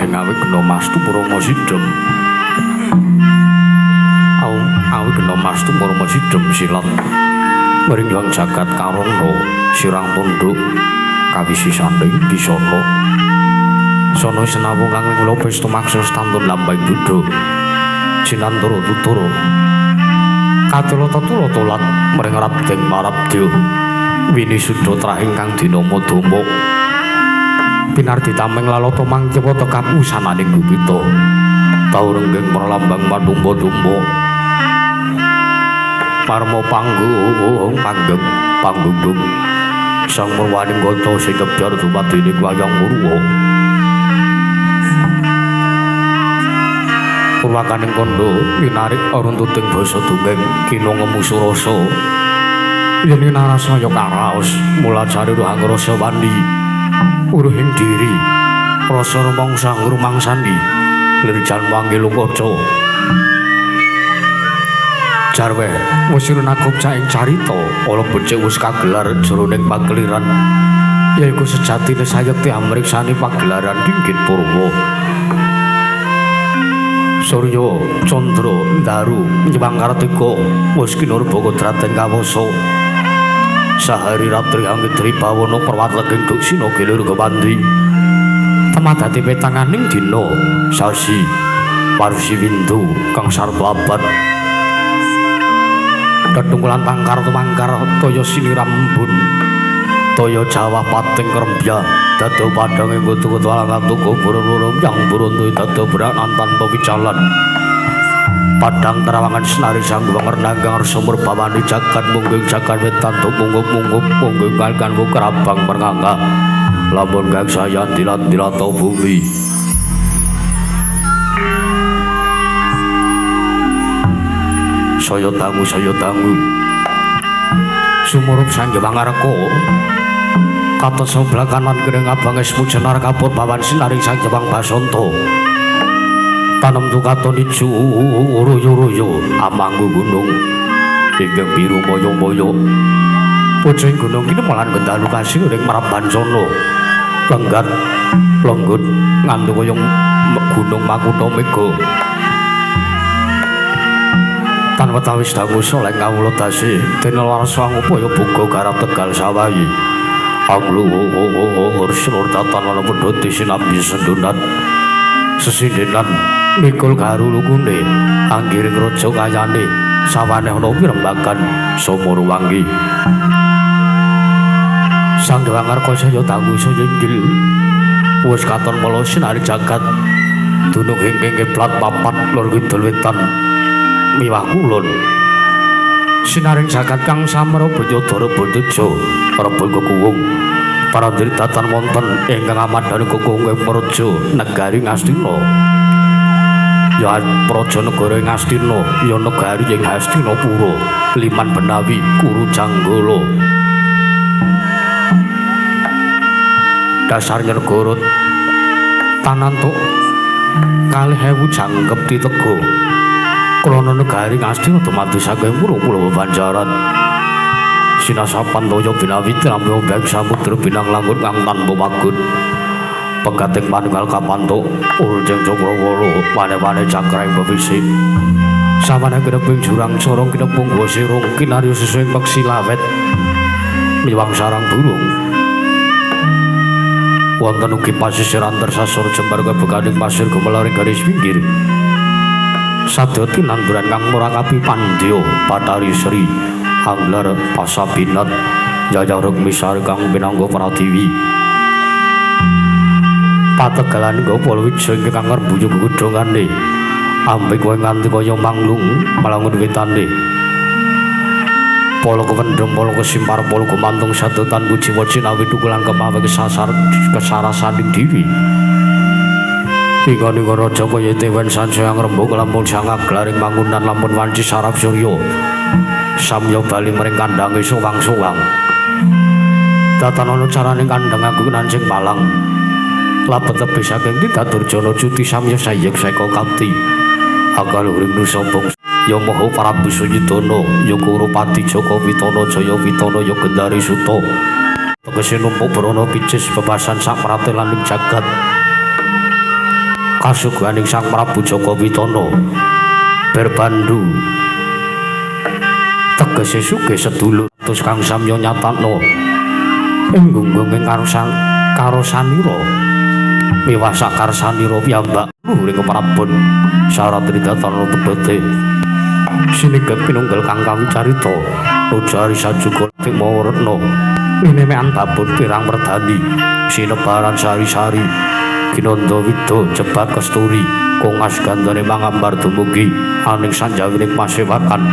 Trahing awigna mastu purama sidhem. Awigna mastu purama sidhem silat. Mring yang jagat karana sirang tunduk kawisi sanding bisana. Sono senawung lang kula pesta maksa stantun lambang duda. Jinantara tutur. Katulata tulata mring Rabdeng Marabdya. Wini sudha trahing kang dinama Dama. Pinardi tameng lalata mangkiwa tekap wusananing gupita. Tau renggeng pralambang manumpa-tumpa. Parma panggung panggeng panggunggung. Sang murwaning gata sing kebyar dumadine wayang purwa. Purwakaning kandha winarik runtuting basa dongeng kina ngemu surasa. Yen narasaya karaos mula jare rohang rasa wani. Uruhing diri rasa rumangsa ngrumangsani lirjan manggil kaca jarwe wis runakupca ing carita ala becik wis kagelar jroning pakeliran yaiku sejatine sayekti amriksani pagelaran Dinggit Purwa. Surya Candra Ndaru Nyewang Kartika wis kinurba kodrat ing kawasa. Sahari ratri angidri bawana perwat leging duksina gilir kepandi. Temadati petanganing dina sasi parsi windu kang sarta abad. Tetungkulan tangkar tumangkar toya sinirambun. Toya jawah pating krembya dado padhange kutu-kutu alang tuku burun-burun yang burun dado beranan tanpa wicalan. Padang terawangan senari sang wernanggang sumur bawani jagat mungging jagat wetan tumunggup-munggup mungging kalkan kerabang mernganga lamun gang saya dilat-dilat bumi. Saya dangu saya dangu sumurup sang Wangarka katon sebelah kanan kering abang esmu jenar kapur bawan sinaring sang Jepang Basonto. Tanem tukaton ijo royo-royo amanggu gunung ingkang biru moyo-moyo. Pucung gunung kini malan gendalu kasih ring Marabancana lenggat lenggut ngantu kaya gunung Makutha Mega. Tan wetawis dangu soleh kawula dasi dene warsa angupaya buga garap Tegal sawahi. Angluhur sinur datan ana pendhoti sinambi sendunan sesindenan mikul garu lukune anggiring raja kayane sawane ana pirembagan sumur wangi. Sang Dewangarka saya dangu saya inggil wis katon mala sinari jagat dunung ingkang kiblat papat lor kidul wetan miwah kulon. Sinaring jagat kang samara Banyadara Banteja rebul kekuwung parandiri datan wonten ingkang amadhan kekuwung ing praja negari Ngastina. Ya praja negara Ngastina ya negari ing Hastinapura Liman Benawi Kuru Janggala. Dasarnya negara tanantuk 2000 jangkep titega. Krana negari Ngastina dumadi saking pulo-pulo bebanjaran. Sinasapan toya binawi trambe ombak samudra binang langut kang tanpa wagut. Pegating panunggal kapantuk urjeng cakrawala pane-pane cakra ing bebisi. Sawane kineping jurang corong kinepung gua sirung kinarya susuing peksi lawet miwang sarang burung. Wonten ugi pasisiran tersasur jembar kebekaning pasir gumelaring garis pinggir. Sadya tinanduran kang murakapi pandya Bathari Sri Anglar Pasabinat Yayah Rukmisari kang pinangga pratiwi. Pategalan Gopala Wijaya ingkang ngrembuyung godhongane ambek kowe nganti kaya manglung malangun wetane. Pala kewendhem pala kesimpar pala gumantung sadotan kujiwa cinawi tukulan kemawe kesasar kesarasaning dewi. Inga-inga raja kaya tewen sansaya ngrembug lamun sang aglaring mangunan lamun wanci sarap surya. Samya bali mring kandhange sowang-sowang. Datan ana carane kandhang aku nancing palang. Labet tebih saking Ki Durjana cuti samya sayek seka kapti. Akaluhuring nusa bangsa ya Maha Prabu Sunyidana ya Kurupati Jaka Witana Jaya Witana ya Gendari Suta. Tegese numpuk brana picis bebasan sak pratelan ing jagat. Kasuguhaning Sang Prabu Jaka Witana berbandu tegese sugih sedulur terus kang samya nyatakna ing gunggung ing karosanira miwah sakarsanira piyambak luhuring prabon syarat tridatana pedhote sinegep pinunggal kang kawicarita rujari sajuga mawa retna linemean babon pirang merdani sinebaran sari-sari ginanda wida jebat kesturi kongas gandane mangambar dumugi aning sanjawining pasewakan.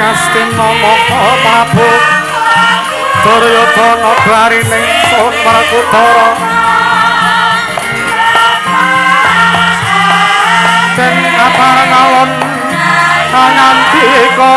Astina Maha Prabu Duryodhana barining Sun Werkudara den kabar ngalon kangandika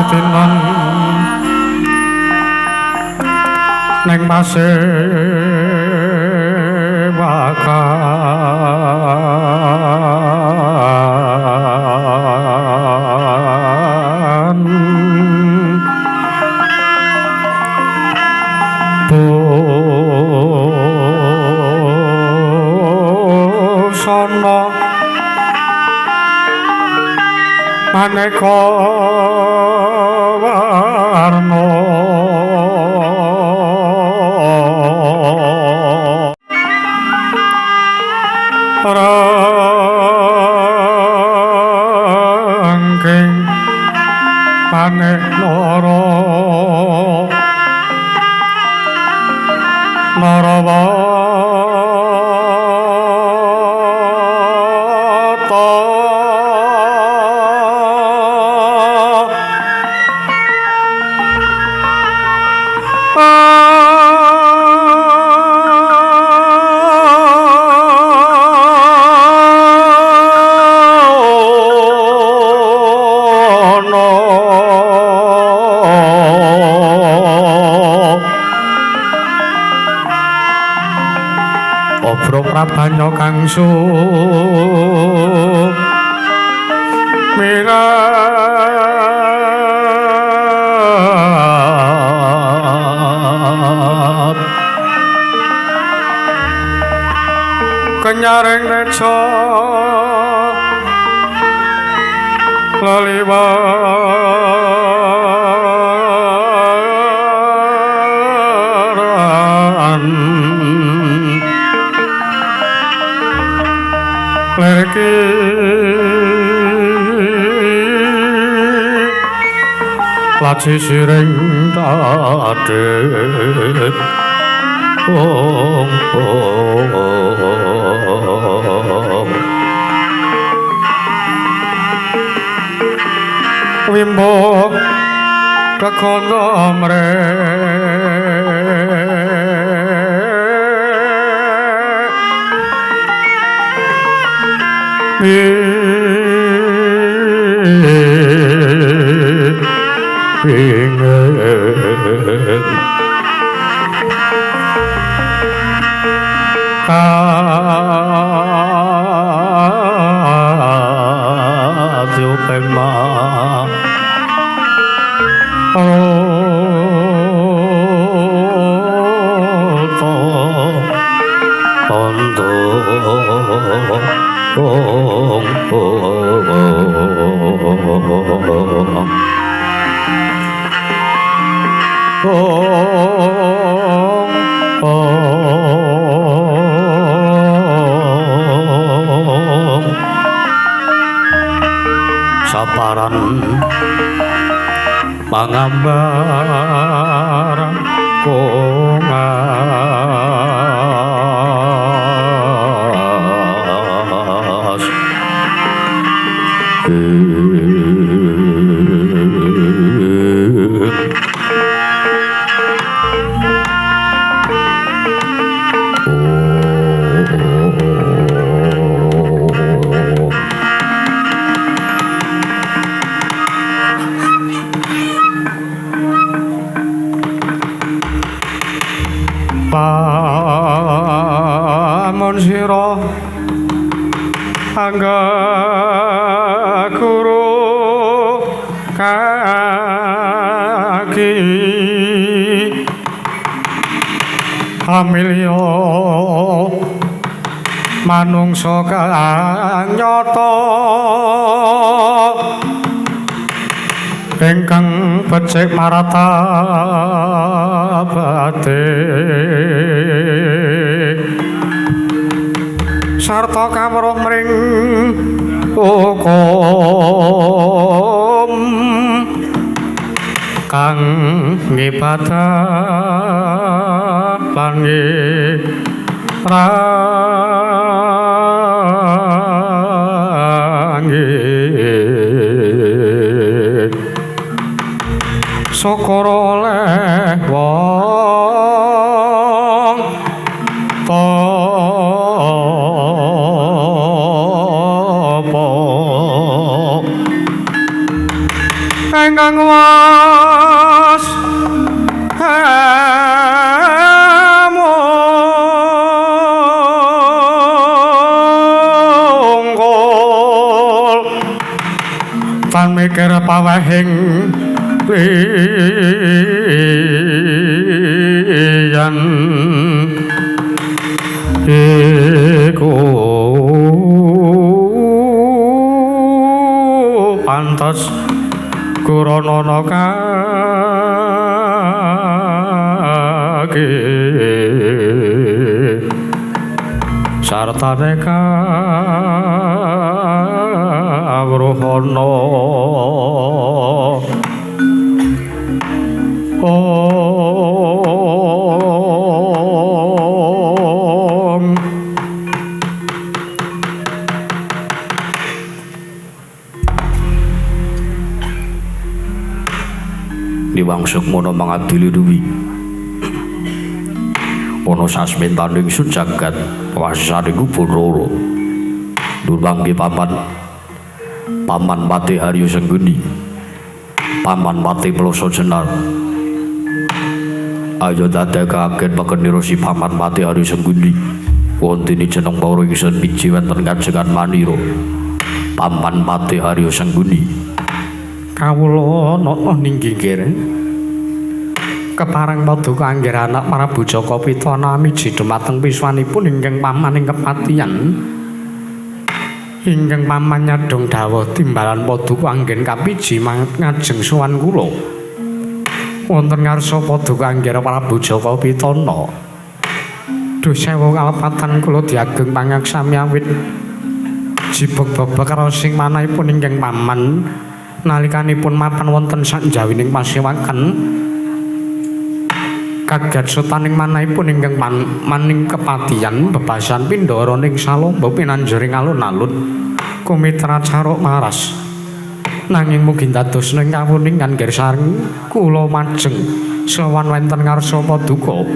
Sedinan ning pasewakan busana maneka warna rangking panek nara narawata Obro prabanya kang sumirat kenyaring neca leliwaran lerki laci siring tadit ong ong wimbo kekono mrek pingin kadyuping maruta tondo ong ong saparan pangambar kongas Pamun sira angga guru kaki amilya manungsa kang nyata ingkang becik martabate sarta kawruh mring hukum kang ngibadah lan ngrangi syukur oleh wong tapa ingkang Wawahing liyan iku pantes kuranana kaki sartane kawruhana. Om. Diwang Sukmana mangadili duwi ana sasmentaning ingsun jagat wasane Bathara Durmangke paman Paman Patih Haryo Sengguni, Paman Patih Ploso Jenar. Ayo dadekaken pekenira si Paman Patih Haryo Sengguni. Wontene jeneng para ingsun miji wonten kajengan manira. Paman Patih Haryo Sengguni. Kawula nata ninggi nggih. Kepareng paduka anggir anak Prabu Jaka Pitana miji dumateng piswanipun ingkang paman ing kepatihan. Ingkang paman nyadhong dawuh timbalan paduka anggen kapiji ngajeng sowan kula. Wonten ngarsa paduka anggir Prabu Jaka Pitana. Duh sewu kalepatan kula diageng pangaksami awit jibeg bebek sing manahipun ingkang paman nalikanipun mapan wonten sakjawining pasewakan. Kaget sutaning manahipun ingkang maning kepatihan bebasan pindara ning salomba pinanjuring alun-alun kumitra caruk maras. Nanging mugi dados ning kawuningan nggih sareng kula majeng sowan wonten ngarsa paduka.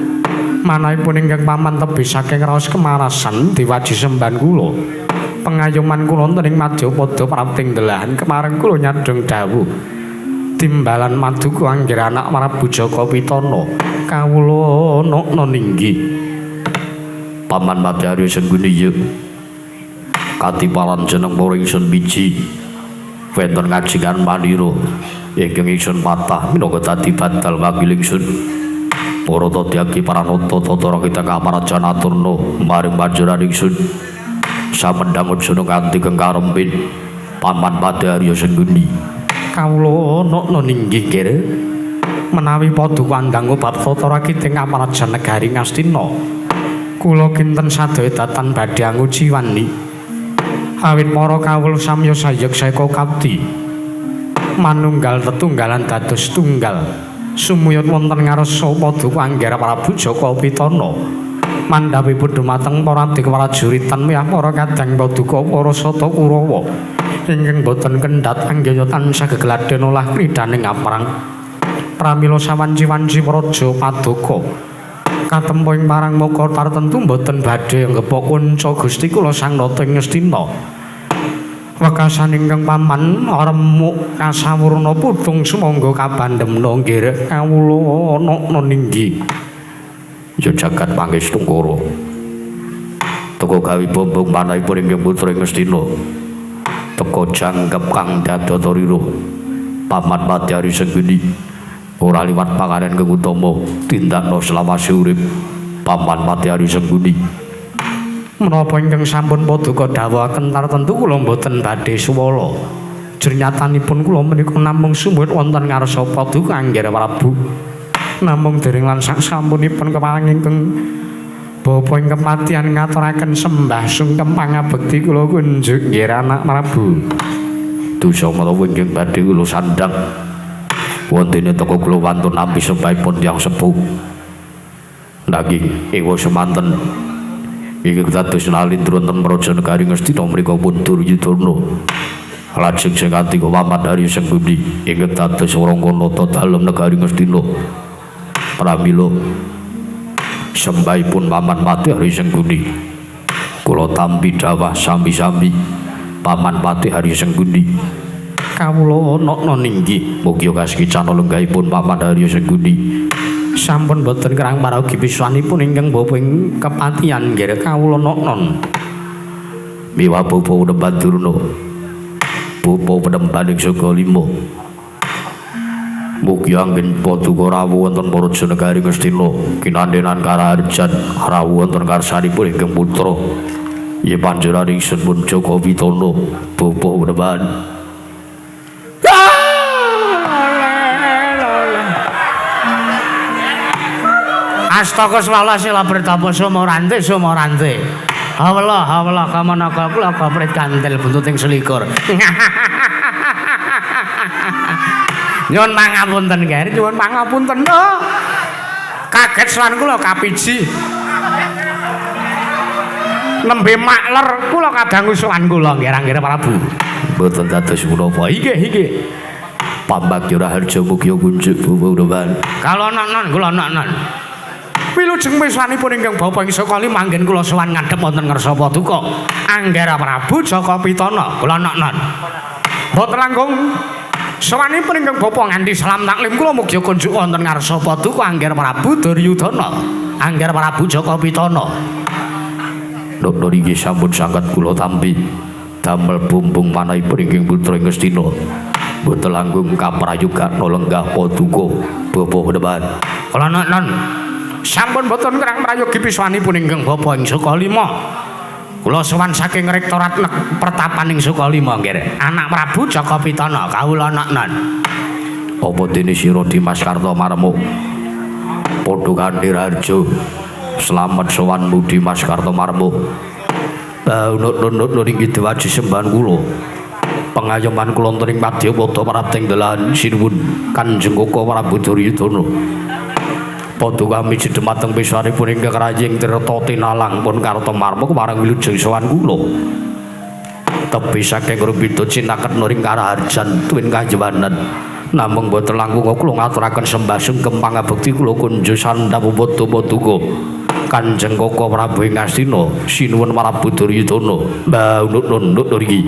Manahipun ingkang paman tebih saking raos kemarasan diwaji sembahan kula. Pengayoman kula wonten ing madyapada prapting delahan kemareng kula nyadhong dawuh timbalan maduka anggir anak Prabu Jaka Pitana. Kawula nokna ninggi. Paman Patih Haryo Sengguni ya. Katipalan jeneng para ingsun miji wonten ngajengan manira ingkang ingsun patah minangka dadi badal wakil ingsun. Para tadyaki paranata tata kita kamarajan aturna maring panjenengan ingsun. Samendhang aja nganti kengkarempin Paman Patih Haryo Sengguni. Kawula nokna ninggi nggih. Menawi paduka andhang bab tata rakiting kamarajan negari Ngastina, kula kinten sadaya datan badhe anguciwani. Awit para kawula samya sayek saeka kapti manunggal tetunggalan dados tunggal sumuyut wonten ngarsa paduka anggir Prabu Jaka Pitana. Mandhapipun dumateng para adik prajuritan miyah para kadang paduka para sata Kurawa ingkang boten kendhat anggaya tansah gegladhen olah kridhaning aprang. Pramila sawanci-wanci praja paduka katempo ing parang muka tartentu boten badhe nggepok kunca Gusti kula Sang Nata ing Ngastina. Wekasan ingkang paman remuk kasawurna putung sumangga kabandemna nggih kawula nokna ninggi. Ya jagat pangestungkara. Teka gawe bombong manahipun ingkang putra ing Ngastina. Teka jangkep kang dadata rira. Paman Patih Haryo Sengguni ora liwat panganen kang utama tindakna selawase urip Paman Patih Haryo Sengguni. Menapa ingkang sampun paduka dawuhaken tartentu kula mboten badhe suwala. Jernyatanipun kula menika namung sumuyut wonten ngarsa paduka anggir Prabu. Namung dereng lan sasampunipun kepareng ingkang bapa ing kepatihan ngaturaken sembah sungkem pangabekti kula kunjuk nggih anak Prabu. Dosa menawa ingkang badhe kula sandhang wontene teka kula wantun nampi sembahipun tiyang sepuh. Nanging ewa semanten ingkang dados nalindra wonten praja negari Ngastina mriku pun Duryudana. Lajeng sing katiga Paman Haryo Sengguni ingkang dados Warangkanata dalem negari Ngastina. Pramila sembahipun Paman Patih Haryo Sengguni kula tampi dawah sami-sami Paman Patih Haryo Sengguni. Kawula nokna ninggi. Mugi kasekicana lenggahipun Paman Haryo Sengguni. Sampun boten kerang paraogi piswanipun ingkang bapa ing kepatihan nggih kawula noknon. Miwa bapa Penemban Durna, bapa penemban ing Suga Lima. Mugi anggen paduka rawuh wonten Praja Negari Ngastina kinandenan karaharjan rawuh wonten karsanipun ingkang putra. Yen panjenengan ingsun pun Jaka Pitana bapa Weneman. Astaka swala sila pritapa sumorante sumorante. Hawela hawela kamanaka kula gaprit kantil buntuting selikur. Nyuwun pangapunten Ger, nyuwun pangapunten. Oh. Kaget sowan kula kapiji. Nembe makler kula kadangu sowan kula nggih Anggara Prabu. Mboten dados menapa. Inggih inggih. Pambagya Raharja mugi kunjuk bapa. Kalononon kula nonon. Wilujeng misanipun ingkang bapa ing sakali manggen kula sowan ngadhep wonten ngarsa paduka Anggara Prabu Jaka Pitana kula nonon. Mboten langkung sowanipun ingkang bapa nganti salam taklim kula mugi kunjuk wonten ngarsa paduka Anggara Prabu Duryudana Anggara Prabu Jaka Pitana. Nokno inggih sampun sanget kula tampi damel bumbung manahipun ingkang putra ing Ngastina. Mboten langkung kaprayogana lenggah paduka bapa Weneman. Kula nonon. Sampun boten kerang prayogi piswanipun ingkang bapa ing Sukalima. Kula sowan saking rektorat pertapan ing Sukalima nggih. Anak Prabu Jaka Pitana kawula nonon. Apa dene sira Dimas Kartomarmo? Padha kanthi raharja. Slamet sowanmu Dimas Kartomarmo. Nunut inggih dewaji sembahan kula. Pengayoman kula wonten ing madyapada prapting dalan sinuwun Kanjeng Koko Prabu Duryudana. Padha kami dumateng piswanipun ingkang raying Tirta Tinalang pun Kartomarmo kemarang wilujeng sowan kula. Tebi saking rumpita cinaket nuring karaharjan tuwin kajewanan. Namung boten langkung kula ngaturaken sembah sungkem pangabekti kula kunjuk sandhap padha paduka Kanjeng Koko Prabu ing Ngastina sinuwun Prabu Duryudana. Mbah nunut niki.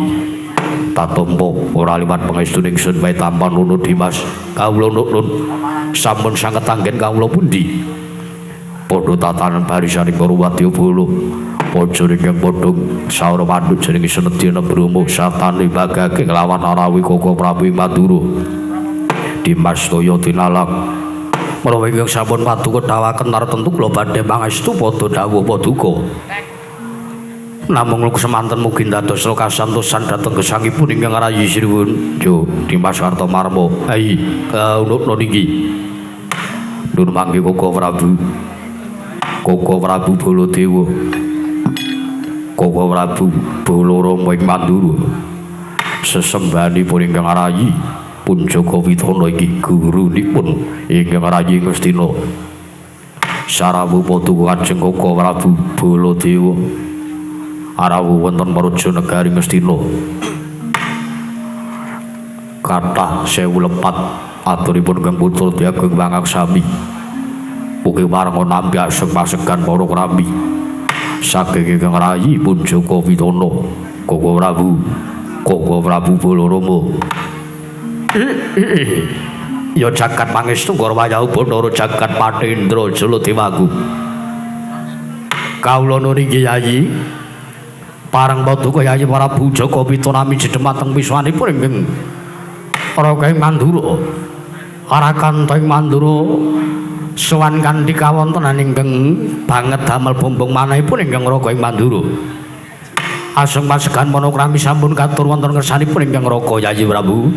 Tatampa ora liwat pangestu ingsun wae tampa nunut Dimas. Kawula nunut sampun sanget anggen kawula pundi. Padha tatanan barisaning para wadyabala. Paja ingkang padha saura pandhu jenenge Senedyana Brahma satane bagake nglawan Arawi Koko Prabu Madura. Dimas Toya tinalang. Menawa ingkang sampun paduka dawaken tartemtu kula badhe pangestu padha dawuh paduka. Namung luk semanten mugi dados kasantosan dhateng gesangipun ingkang rayi sinuwun. Yo Dimas Kartomarmo. Ai nunut niki. Nur mangke Koko Prabu. Koko Prabu Baladewa. Koko Prabu Balarama ing Mandura. Sesembahanipun ingkang rayi pun Jaka Pitana inggih gurunipun ingkang rayi Ngastina. Sarawuh paduka Kanjeng Koko Prabu Baladewa. Arawuh wonten Praja Negari Ngastina. Kathah sewu lepat aturipun Kang Putra Diagung Wangaksami. Mugi wareng nampi aseng pasegan para krami. Saking ingkang rayi pun Jaka Pitana, Koko Prabu, Koko Prabu Balarama. Ya jagat pangestu Garwaya Bathara jagat Patendra Jaladewaku. Kawula niki Yayi pareng paduka Yayi Prabu Jaka Pitana miji dhumateng piswanipun ingkang Raga ing Mandura. Arakanta ing Mandura sowan kanthi kawontenan ingkang banget damel bumbung manahipun ingkang Raga ing Mandura. Aseng pasegan manokrami sampun katur wonten ngersanipun ingkang Raga Yayi Prabu.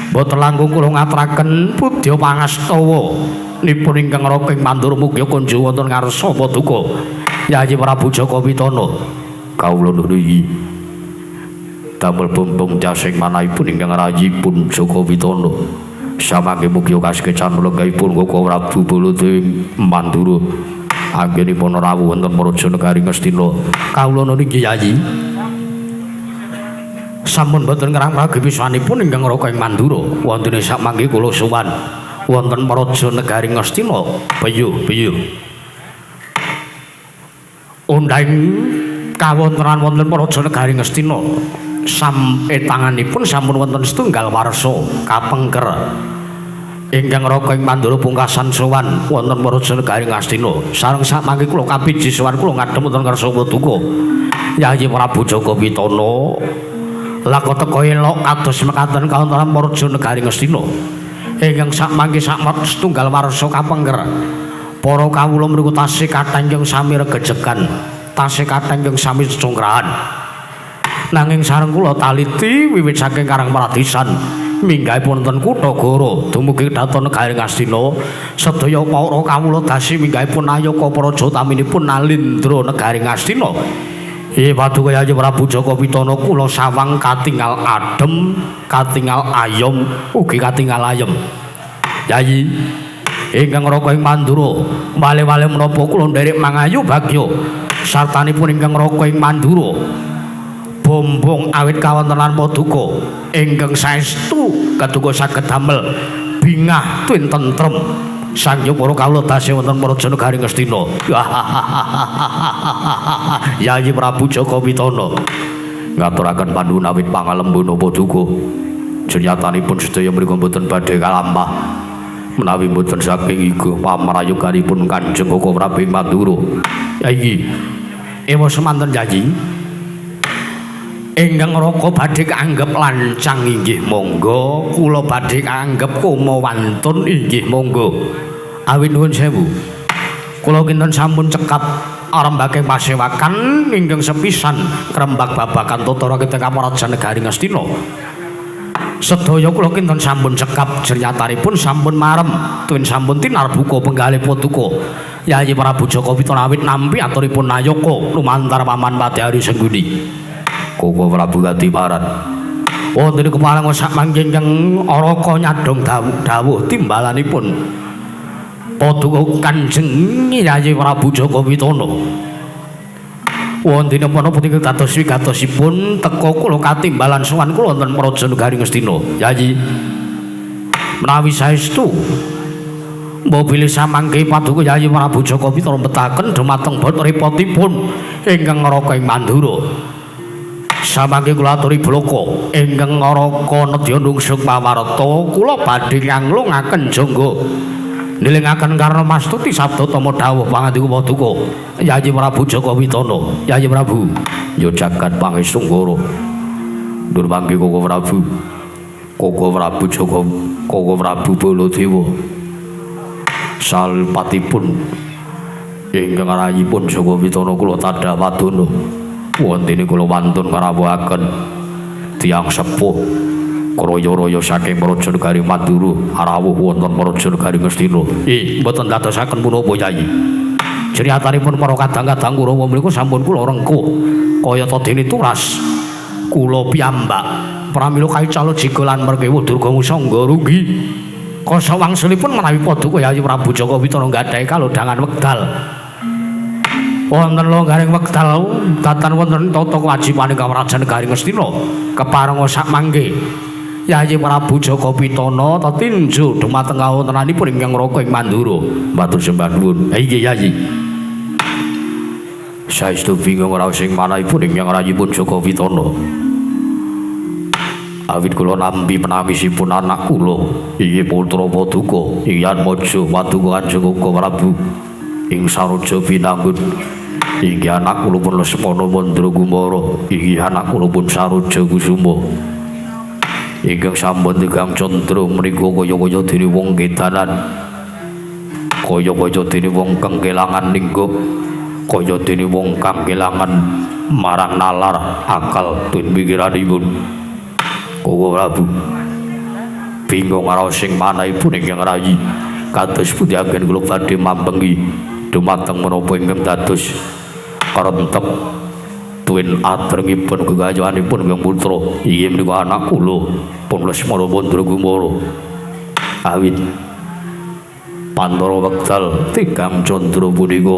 Mboten langkung kula ngaturaken pudya pangastawa nipun ingkang Raga ing Mandura mugi kunjuk wonten ngarsa paduka Yayi Prabu Jaka Pitana. Kawula nuwun damel bumbung jasing manahipun ingkang rayi pun Jaka Pitana. Samangke mugi kasekecan lenggahipun Koko Prabu Baladewa Mandura. Anggenipun rawuh wonten Praja Negari Ngastina. Kawula niki Yayi sampun boten ngerang pragi piswanipun ingkang Raga ing Mandura. Wontene samangke kula sowan wonten Praja Negari Ngastina. Piyuh piyuh. Undhang kawontenan wonten Praja Negari Ngastina. Sampe tanganipun sampun wonten setunggal warsa kapengker ingkang Raga ing Mandura pungkasan sowan wonten Praja Negari Ngastina. Sareng samangke kula kapiji sowan kula ngadhep wonten ngarsa paduka Yayi Prabu Jaka Pitana. Laka teka elok kados mekaten kawontenan Praja Negari Ngastina. Ingkang sakmangke sakmot setunggal warsa kapengker. Para kawula mriku tasih kathah ingkang sami regejegan, tasih kathah ingkang sami congkrahan. Nanging sareng kula taliti wiwit saking Karang Paradisan minggahipun wonten kutha Goro dumugi dhaton negari Ngastina, sedaya para kawula dasi minggahipun nayaka praja utaminipun Nalindra negari Ngastina. Paduka Yayi Prabu Jaka Pitana kula sawang katingal adem, katingal ayom, ugi katingal ayem. Yayi ingkang raka ing Mandura, wale-wale menapa kula nderek mangayu bagya sartanipun ingkang raka ing Mandura. Bombong awit kawontenan paduka ingkang saestu kaduka saged damel bingah tuwin tentrem. Sangya para kawula tasih wonten Praja Negari Ngastina. Yayi Prabu Jaka Pitana ngaturaken panuwun awit pangalembana paduka. Jenyatanipun sedaya mriku mboten badhe kalampah menawi mboten saking iga pamrayoganipun Kanjeng Koko Prabu ing Mandura. Yayi, ewa semanten Yayi. Ingkang raka badhe kaanggep lancang inggih monggo, kula badhe kaanggep koma wantun inggih monggo. Awit nuwun sewu. Kula kinten sampun cekap arembake pasewakan ingkang sepisan ngrembak babagan tata rakyat Kamarajan Negari Ngastina. Sedaya kula kinten sampun cekap jernyatanipun sampun marem tuwin sampun tinarbuka penggalih paduka. Yayi Prabu Jaka Pitana awit nampi aturipun nayaka lumantar paman Padhari Sengguni. Koko Prabu Kadiparan. Wonten kepareng sak mangke ingkang araka nyadhong dawuh timbalanipun paduka Kanjeng Yayi Prabu Jaka Pitana. Wonten menapa punika dados wigatosipun teka kula katimbalan sowan kula wonten Praja Negari Ngastina. Yayi, menawi saestu mbok bilih samangke paduka Yayi Prabu Jaka Pitana mbetaken dumateng bot repotipun ingkang ngraka ing Mandura. Samangke kula aturi blaka ingkang ngraka nedya nungsung pawarta kula badhe nganglungaken jangga nilingaken karna mastuti sabda tama dawuh pangandika paduka Yayi Prabu Jaka Pitana. Yayi Prabu ya jagat pangestu ngara ndur mangke Koko Prabu, Koko Prabu Jaka, Koko Prabu Baladewa salpatipun ingkang rayipun Jaka Pitana kula tandha wadana. Wontene kula wantun ngrawuhaken tiyang sepuh kraya-raya saking Praja Negari Mandura rawuh wonten Praja Negari Ngastina. Mboten dadosaken punapa Yayi. Jeriyatanipun para kadang-kadang Kurawa mriku sampun kula rengkuh kayata dene turas kula piyambak. Pramila kaicala jiga lan merkewa Durga Musangga runggi. Kasa wangsulipun menawi paduka Yayi Prabu Jaka Pitana nggadahi kalodhangan wekdal. Wonten longgaring wekdal datan wonten tata kewajibane Kamrajan Negari Ngastina keparenga sak mangke Yayi Prabu Jaka Pitana tetinju dumateng kawontenanipun ingkang raka ing Mandura. Matur sembah nuwun. Inggih Yayi. Saestu bingung raos ing manahipun ingkang rayipun Jaka Pitana. Awit kula nampi penangisipun anak kula inggih putra paduka Ing Atmaja paduka Kanjeng Koko Prabu ing Saroja Binangun. Inggih anak kula pun Lesmana Mandra Kumara, inggih anak kula pun Saroja Kusuma. Ingkang sampun tigang candra menika kaya-kaya dene wong kedanan, kaya-kaya dene wong kang kelangan lingga, kaya dene wong kang kelangan marang nalar akal tuwin pikiranipun. Koko Prabu bingung raos sing manahipun ingkang rayi kados pundi anggen kula badhe mambengi dumateng menapa ingkang dados karentep tuwin adrengipun gegayuhanipun ingkang putra. Inggih menika anak kula pun Lesmana Mandra Kumara. Awit pantara wekdal tigang candra punika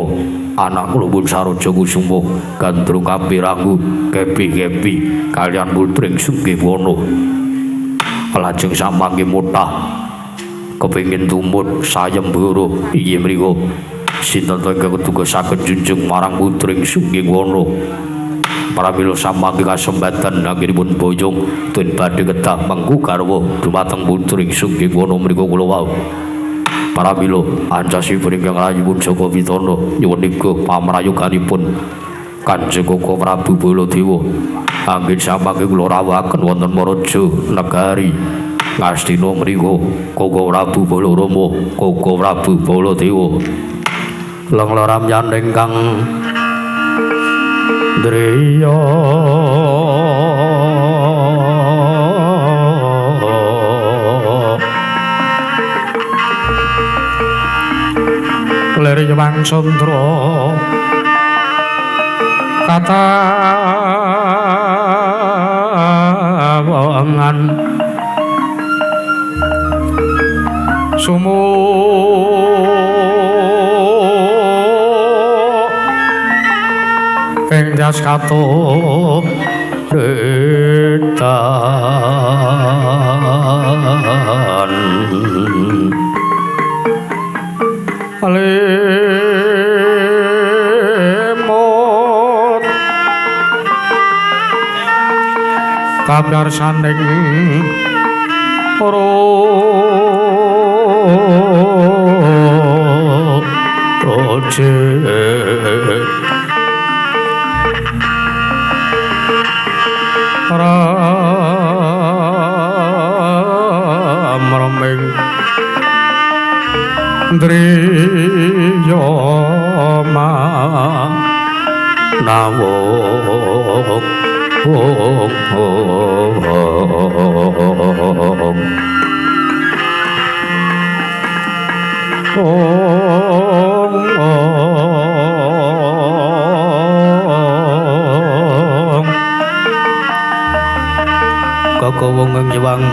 anak kula pun Saroja Kusuma gandrung kapiranggu kepi-kepi kaliyan putring Sunggiwana. Lajeng samangke motah kepengin tumut sayembara. Inggih mriku sinten to ingkang keduga saged junjung marang putring Sunggiwana. Pramila samangke kasempatan anggenipun boyong tuwin badhe kedah mengku garwa dumateng putring Sunggiwana mriku kula wau. Pramila ancasipun ingkang rayipun Jaka Pitana nyuwun iga pamrayoganipun Kanjeng Koko Prabu Baladewa anggen samangke kula rawuhaken wonten Praja Negari Ngastina mriku Koko Prabu Balarama, Koko Prabu Baladewa. Lengloram ingkang ndriya lir Hyang Candra katawangan sumu ing das katup retan lemot kabarsaning roje ramreming ndriya manawung Koko wong nyewang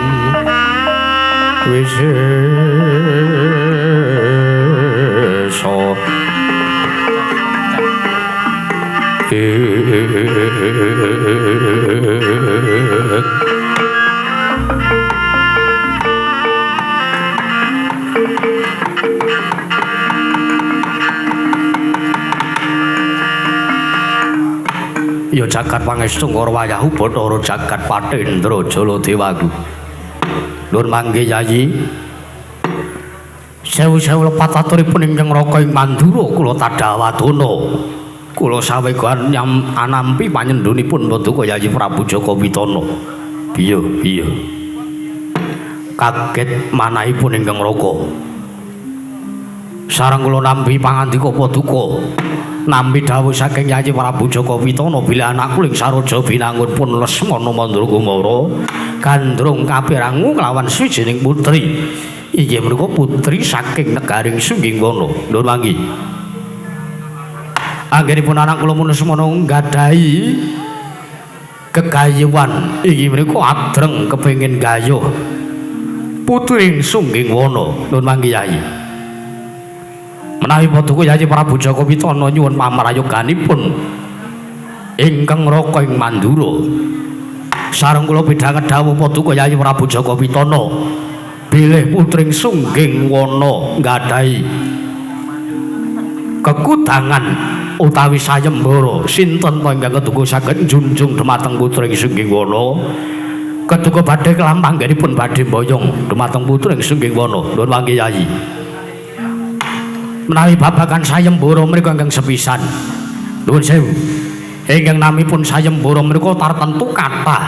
wisesa Ya jagat pangestu Ngorwayahu Bathara jagat Patendra Jaladewaku. Nuwun mangke Yayi. Sewu-sewu lepat aturipun ingkang Raka ing Mandura kula tadhawadana. Kula sawegan anampi panyendhunipun Paduka Yayi Prabu Jaka Witana. Piye piye. Kaget manahipun ingkang Raka. Sareng kula nampi pangandika Paduka. Nampi dawuh saking Yayi Prabu Jaka Witana bilih anakku ing Saroja Binangun pun Lesmana Mandrakumara gandrung kapirangu kelawan swijining putri. Inggih menika putri saking negaring Sunggingwana. Nuwun manggi. Anggenipun anak kula Lesmana nggadahi gegayuhan inggih menika adreng kepengin gayuh putri Sunggingwana. Nuwun manggi Yayi. Menawi Paduka Yayi Prabu Jaka Witana nyuwun pamrayoganipun ingkang Raka ing Mandura. Sareng kula pidhanget dawuh Paduka Yayi Prabu Jaka Witana bilih putring Sunggingwana nggadahi kekudangan utawi sayembara sinten to ingkang keduga saged njunjung dhumateng putring Sunggingwana. Keduga badhe kelampanggenipun badhe mboyong dhumateng putring Sunggingwana. Nuwun mangke Yayi. Menawi babagan sayembara mriku ingkang sepisan. Nuwun sewu. Ingkang namipun sayembara mriku tartentu kathah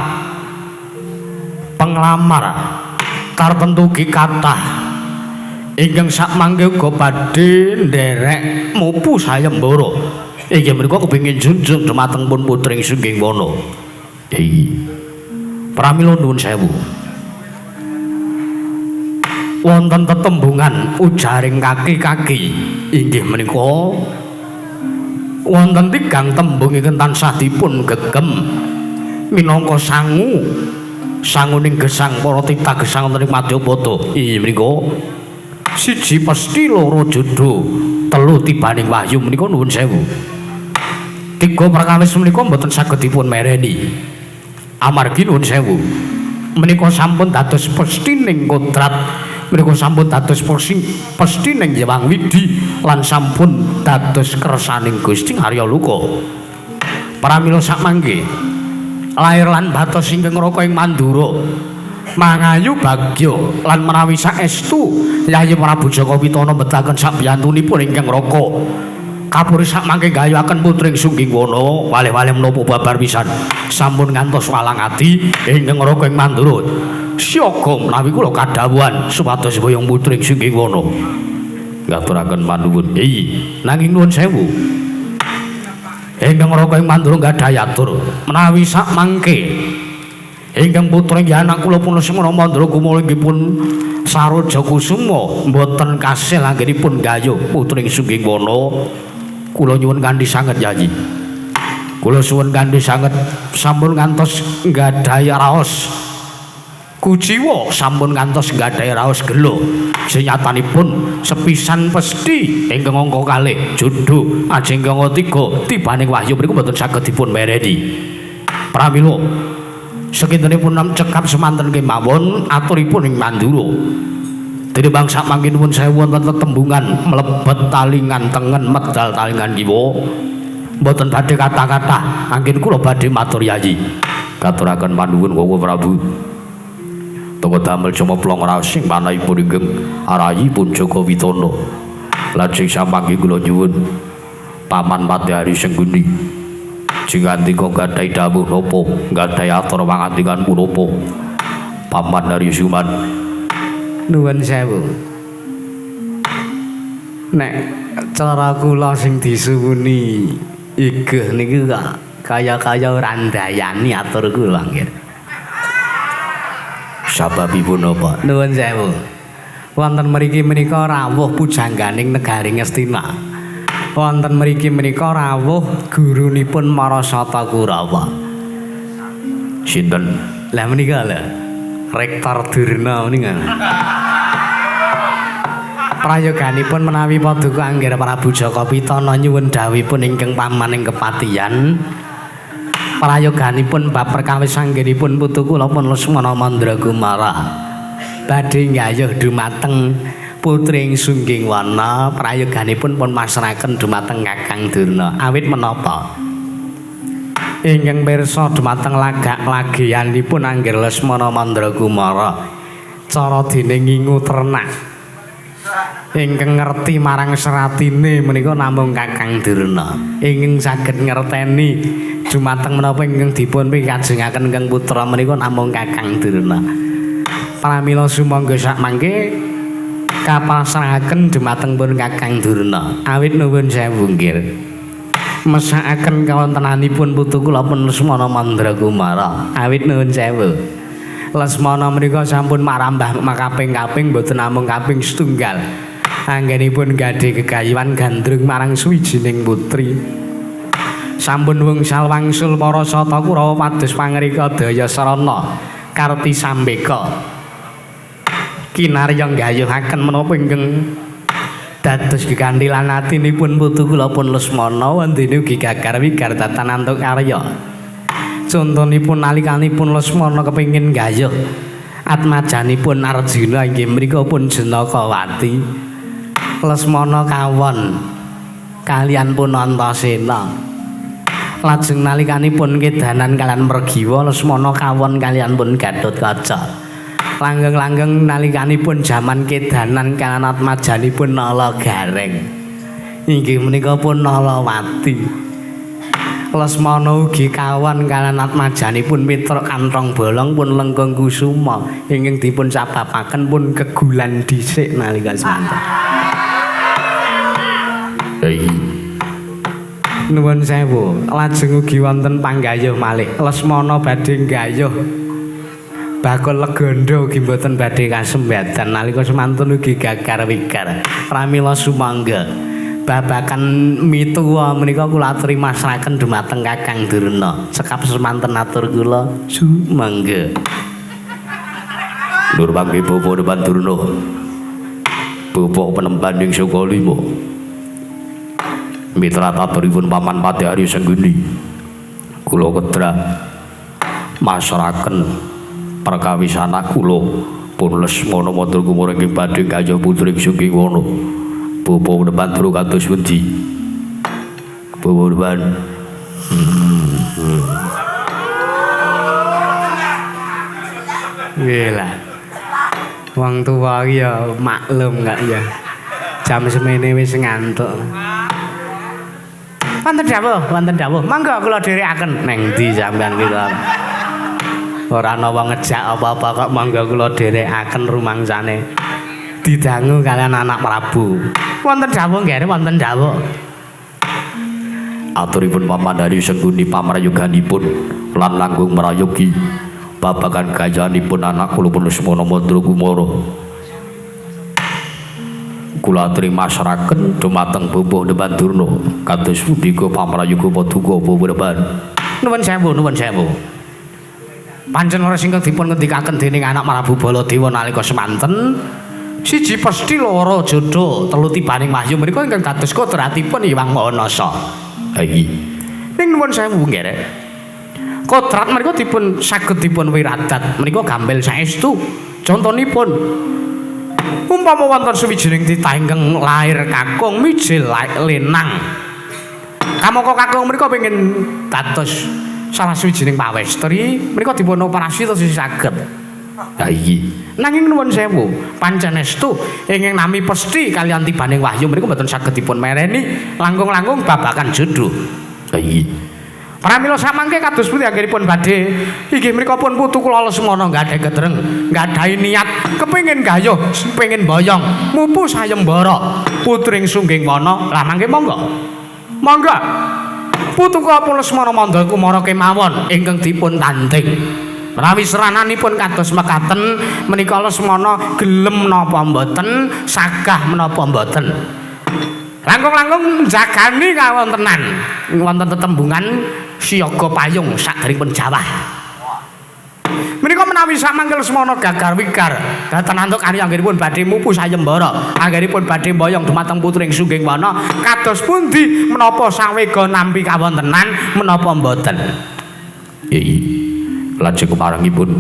penglamar, tartentu ugi kathah ingkang sakmangke uga badhe nderek mupu sayembara. Inggih mriku kepengin junjung dhumateng pun putring Sunggingwana. Iki. Pramila nuwun sewu. Wonten tetembungan ujaring kaki-kaki inggih menika wonten tigang tembung ingkang tansah dipun gegem minangka sangu sanguning gesang para titah gesang wonten ing Madyapada. Inggih menika siji pesti, loro jodoh, telu tibaning wahyu menika nuwun sewu. Tiga perkawis menika mboten saged dipun mereni amargi nuwun sewu menika sampun dados pestining kodrat, menika sampun dados pestining Hyang Widi lan sampun dados kersaning Gusti Arya Luka. Pramila sakmangke lair lan batos ingkang Raka ing Mandura mangayu bagya lan menawi saestu Yayi Prabu Jaka Witana mbetaken sabiyantunipun ingkang Raka kapuri sakmangke gayuhaken putring Sunggingwana waleh-waleh menapa babar pisan sampun ngantos walang ati ingkang Raka ing Mandura. Siaga menawi kula kadhawuhan supados boyong putri Sungging Wana. Ngaturaken panuwun. Iya, nanging nuwun sewu. Ingkang Raka ing Mandura gadhahi atur menawi sak mangke ingkang putra inggih anak kula pun Lesmana Mandra Kumala inggih pun Saroja Kusuma mboten kasil anggenipun gayuh putri Sungging Wana. Kula nyuwun kanthi sanget Yayi. Kula suwun kanthi sanget sampun ngantos nggadahi raos kuciwa, sampun ngantos nggadahi raos gelo. Senyatanipun sepisan pesthi ingkang angka kalih jodho ajeng angka 3 tibaning wahyu mriku mboten saged dipun mereni. Pramila sakintenipun cekap semanten kemawon aturipun ing Mandura. Tinimbang samangke nuwun sewu wonten tetembungan mlebet talingan tengen medal talingan kiwa. Mboten badhe kathah-kathah anggen kula badhe matur Yayi. Katuraken panuwun Bapak Prabu. Toko damel cumeplong raos ing manahipun ingkang arahipun Jaka Witana. Lajeng samangke kula nyuwun Paman Padhari Sengguni. Jingandika gadhahi dawuh napa, gadhahi atur pangandikan punapa. Paman Hari Suman. Nuwun sewu. Nek cara kula sing disuwuni igeh niki kok kaya-kaya ora ndayani atur kula nggih. Sababipun napa? Nuwun sewu. Wonten mriki menika rawuh pujangganing negari Ngastina. Wonten mriki menika rawuh gurunipun Marasata Kurawa. Sinten? Lah menika lho. Rektor Durna menika. Prayoganipun menawi paduka Angger Prabu Jaka Pitana nyuwun dawuhipun ingkang paman ing kepatihan. Prayoganipun bab perkawis anggenipun putu kula pun Lesmana Mandra Kumara badhe nggayuh dumateng putri ing Sungging Wana. Prayoganipun pun masrahaken dumateng Kakang Durna. Awit menapa ingkang pirsa dumateng lagak lageyanipun Angger Lesmana Mandra Kumara cara dene ngingu ternak ingkang ngerti marang seratine menika namung Kakang Durna. Ingkang saged ngerteni dumateng menapa ingkang dipun pikajengaken ingkang putra menika namung Kakang Durna. Pramila sumangga sakmangke kapasrahaken dumateng pun Kakang Durna. Awit nuwun sewu nggih. Mesakaken kawontenanipun putu kula pun Lesmana Mandra Kumara. Awit nuwun sewu. Lesmana menika sampun marambah makaping-kaping mboten namung kaping setunggal. Anggenipun gadhe gegayuhan gandrung marang suwijining putri. Sampun wungsal wangsul para sata Kurawa pados pangrika daya sarana Karti Sambeka. Kinarya nggayuhaken menapa ingkang dados gegantilan atinipun putu kula pun Lesmana wondene ugi gagar wigar datan antuk karya. Contonipun nalikanipun Lesmana kepengin nggayuh atmajanipun Arjuna inggih mriku pun Janakawati. Lesmana kawon kalian pun Antasena. Lajeng nalikanipun kedanan kalian Mergiwa Lesmana kawon kalian pun Gatotkaca. Langgeng-langgeng nalikanipun jaman kedanan kalian atmajanipun Nala Gareng inggih menika pun Nalawati. Lesmana ugi kawon kalian atmajanipun Mitra Kanthong Bolong pun Lengkung Kusuma ingkang dipun sababaken pun kegulan dhisik nalika semanten. Nuwun sewu. Lajeng ugi wonten panggayuh malih. Lesmana badhe nggayuh bakul legondo ugi mboten badhe kasembadan nalika semanten ugi gagar wigar. Pramila sumangga babakan mituwa menika kula aturi masrahaken dumateng Kakang Durna. Cekap semanten atur kula sumangga. Nur mangke bapa depan Durna. Bapa penemban ing Sukalima. Mitra taturipun Paman Padhari Sengguni. Kula kedra masrahaken perkawis anak kula pun Lesmana Mandra Kumara ingkang badhe gayuh putri Sungging Wana. Bapa depan Durna kados pundi? Bapa depan. Nggih lah. Wong tuwa iki ya maklum gak ya. Jam semene wis ngantuk. Wonten dawuh, wonten dawuh. Monggo kula dherekaken. Neng ndi sampean kira? Ora ana wong ngejak apa-apa kok monggo kula dherekaken rumangsane. Didangu kalian anak Prabu. Wonten dawuh nggih, wonten dawuh. Aturipun Paman Daryo Sengkuni pamrayoganipun lan langkung mrayogi babagan gayanipun anak kula pun Lesmana Mandra Kumara. Kula aturi masraken dumateng Bapak Deban Durna kados punika pamrayoga paduka Bapak Deban. Nuwun sewu, nuwun sewu. Pancen ora ingkang dipun ngendikaken dening anak Prabu Baladewa nalika semanten siji pesthi loro jodoh telu tibaning wahyu menika ingkang dados kodratipun Hyang Maha Nasa. Ha iki. Ning nuwun sewu nggih rek. Kodrat menika dipun saged dipun wiradat menika gambel saestu. Contonipun umpama wonten suwijining titah ingkang lair kakung mijil lenang. Kamangka kakung menika pengin dados salah suwijining pawestri, menika dipun operasi terus saged. Ha iki. Nanging nuwun sewu, pancen estu ingkang nami pesthi kaliyan tibaning wahyu menika mboten saged dipun mereni langkung-langkung babagan jodoh. Ha iki. Pramila samangke kados pundi anggenipun badhe inggih menika pun putu kula Lesmana gadhahi ketreng, gadhahi niat kepengin gayuh, pengin boyong, mupu sayembara putring Sungging Wana. Lah mangke monggo. Monggo. Putu kula pun Lesmana Mandra Kumara kemawon ingkang dipun tanding. Menawi serananipun kados mekaten menika Lesmana gelem napa mboten, sagah menapa mboten. Langkung-langkung njagani kawontenan wonten tetembungan siaga payung saderengipun jawah. Menika menawi samangke Lesmana gagar wigar dhateng antuk kali anggenipun badhe mupu sayembara, anggenipun badhe mboyong dumateng putring Sungging Wana, kados pundi menapa sawega nampi kawontenan menapa mboten? Iki lajeng keparengipun.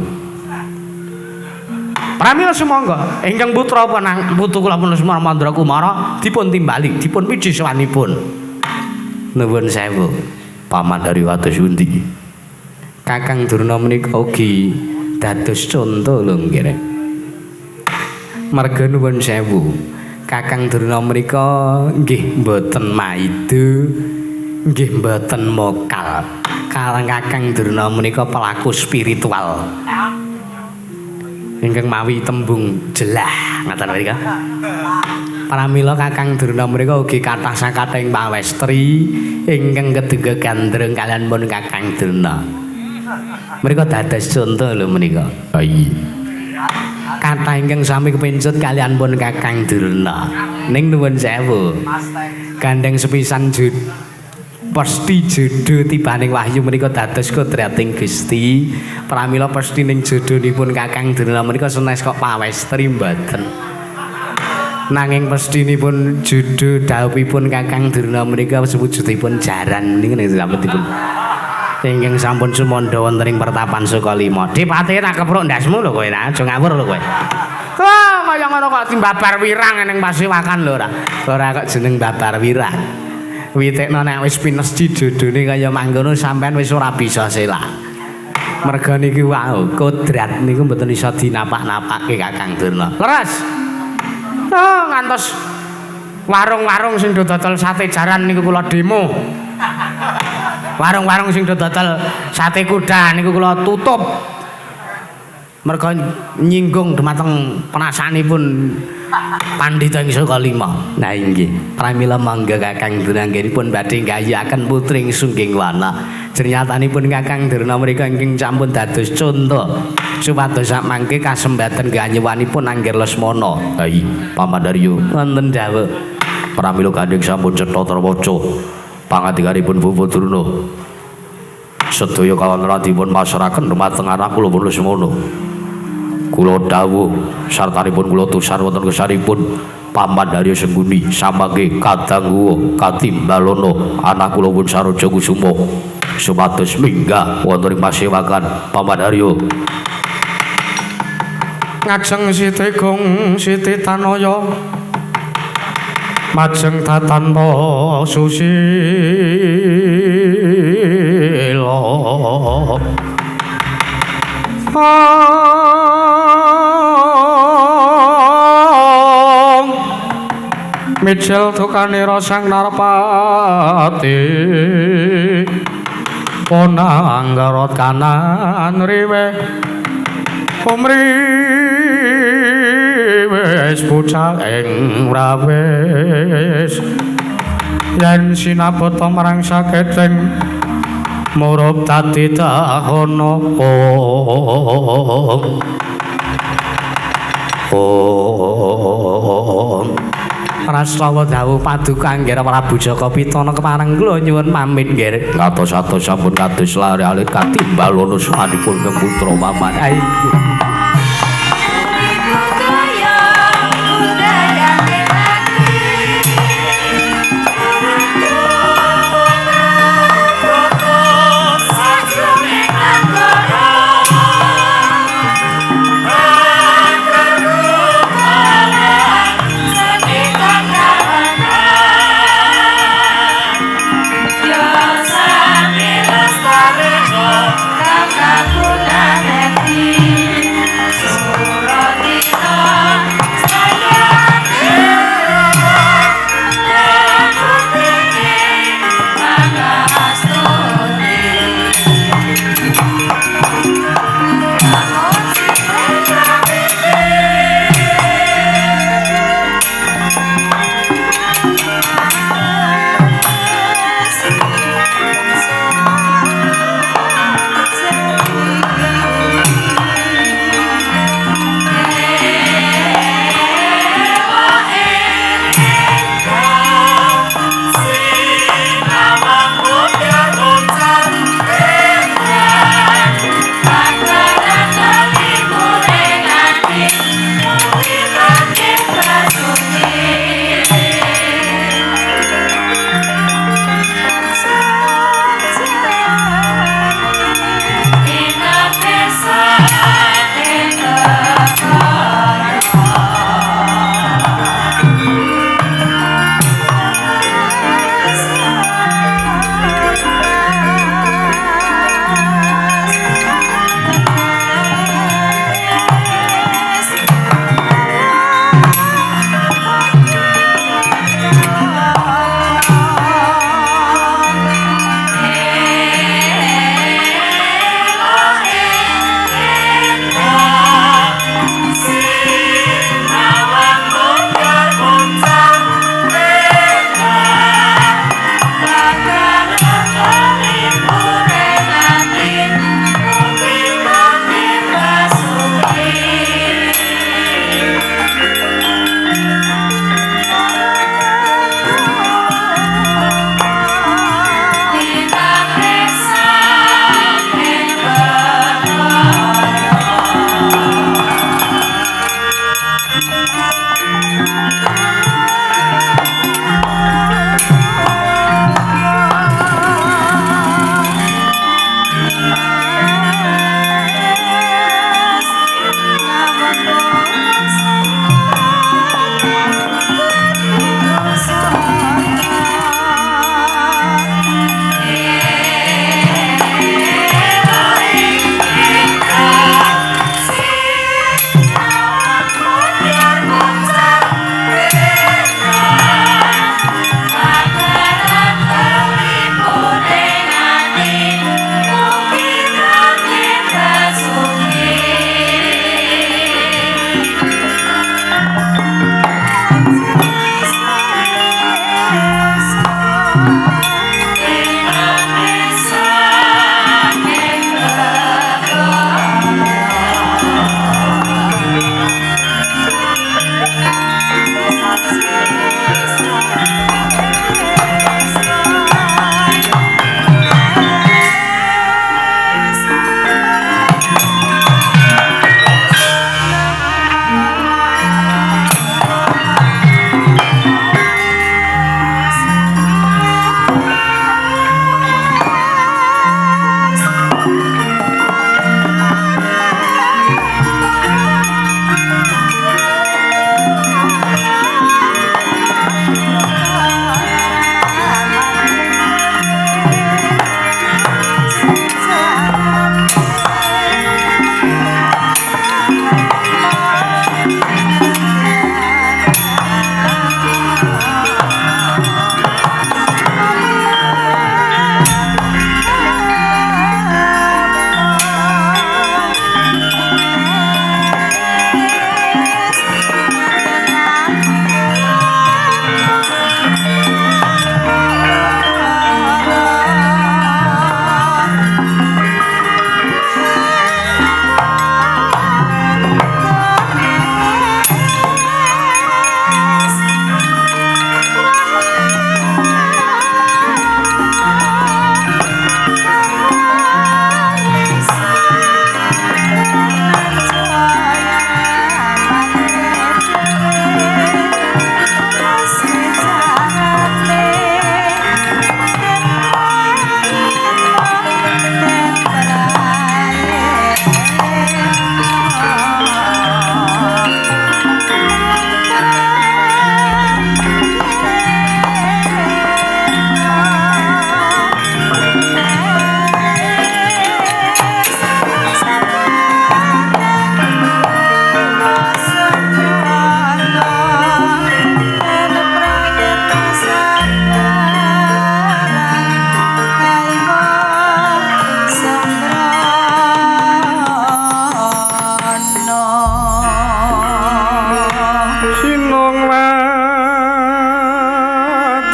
Pramila sumangga ingkang putra penang putu kula pun Lesmana Mandra Kumara dipun timbali, dipun piji sowanipun. Nuwun sewu. Paman Daryo kados pundi? Kakang Durna menika ugi dados conto lho nggih. Marga nuwun sewu. Kakang Durna menika nggih mboten maido, nggih mboten mokal. Karang Kakang Durna menika pelaku spiritual. Ingkang mawi tembung jelah ngaten menika. Pramila Kakang Durna menika ugi kathah sakathahing pawestri ingkang keduga gandrung kaliyan pun Kakang Durna. Menika dados conto lho menika. Ha iki. Kathah ingkang sami kepencut kaliyan pun Kakang Durna. Ning nuwun sewu. Gandeng sepisan pesthi jodoh tibaning wahyu menika dados kodrating Gusti. Pramila pesthi ning jodhonipun Kakang Durna menika senes kok pawestri mboten. Nanging pesthinipun jodoh dhawuhipun Kakang Durna menika sewujudipun jaran niku ning dipun. Ingkang sampun sumandha wonten ing pertapan Sukalima. Dipate tak kepruk ndasmu lho kowe, aja ngawur lho kowe. Wah, kaya ngono kok timbabar wirang ning pasewakan lho ora. Ora kok jeneng babar wirang. Witekno nek wis pinesthi jodhone kaya mangkono sampean wis ora bisa selak. Merga niki wau kodrat niku mboten iso dinapak-napake Kakang Durna. Leres. Oh, ngantos warung-warung sing do dodol sate jaran niku kula demo. Warung-warung sing do dodol sate kuda niku kula tutup. Merga nyinggung dumateng perasaanipun pandhita ing Sukalima. Nah inggih, pramila mangga Kakang Durna anggenipun badhe nggayuhaken putring Sungging Wana. Jernyatanipun Kakang Durna menika ingkang sampun dados conto supados samangke kasembaten ganyuwanipun Angger Lesmana. Ha iki Paman Daryo wonten dawuh. Pramila gandeng sampun cetha trawaca pangandikanipun Bapak Durna. Sedaya kawontenan dipun masrahaken dumateng anak kula pun Lesmana. Kula dawuh sartanipun kula tusan wonten kesanipun Paman Daryo Sengkuni samangke kadangguwa katimbalana anak kula pun Saroja Kusuma supados minggah wonten ing pasewakan Paman Daryo. Ngajeng Siti Gong Siti Tanaya majeng tatanpa susila. Mijil tukanira sang narpati. Ponang garot kanan riwe kumriwes bocah ing rawes yen sinabata marang saketing murup dadi dahana. Om Prastawa dawuh paduka Anggara Prabu Jaka Pitana kepareng kula nyuwun pamit nggih. Ngatos-atos sampun kados lare alit katimbal nusanipun putra paman. Ayo.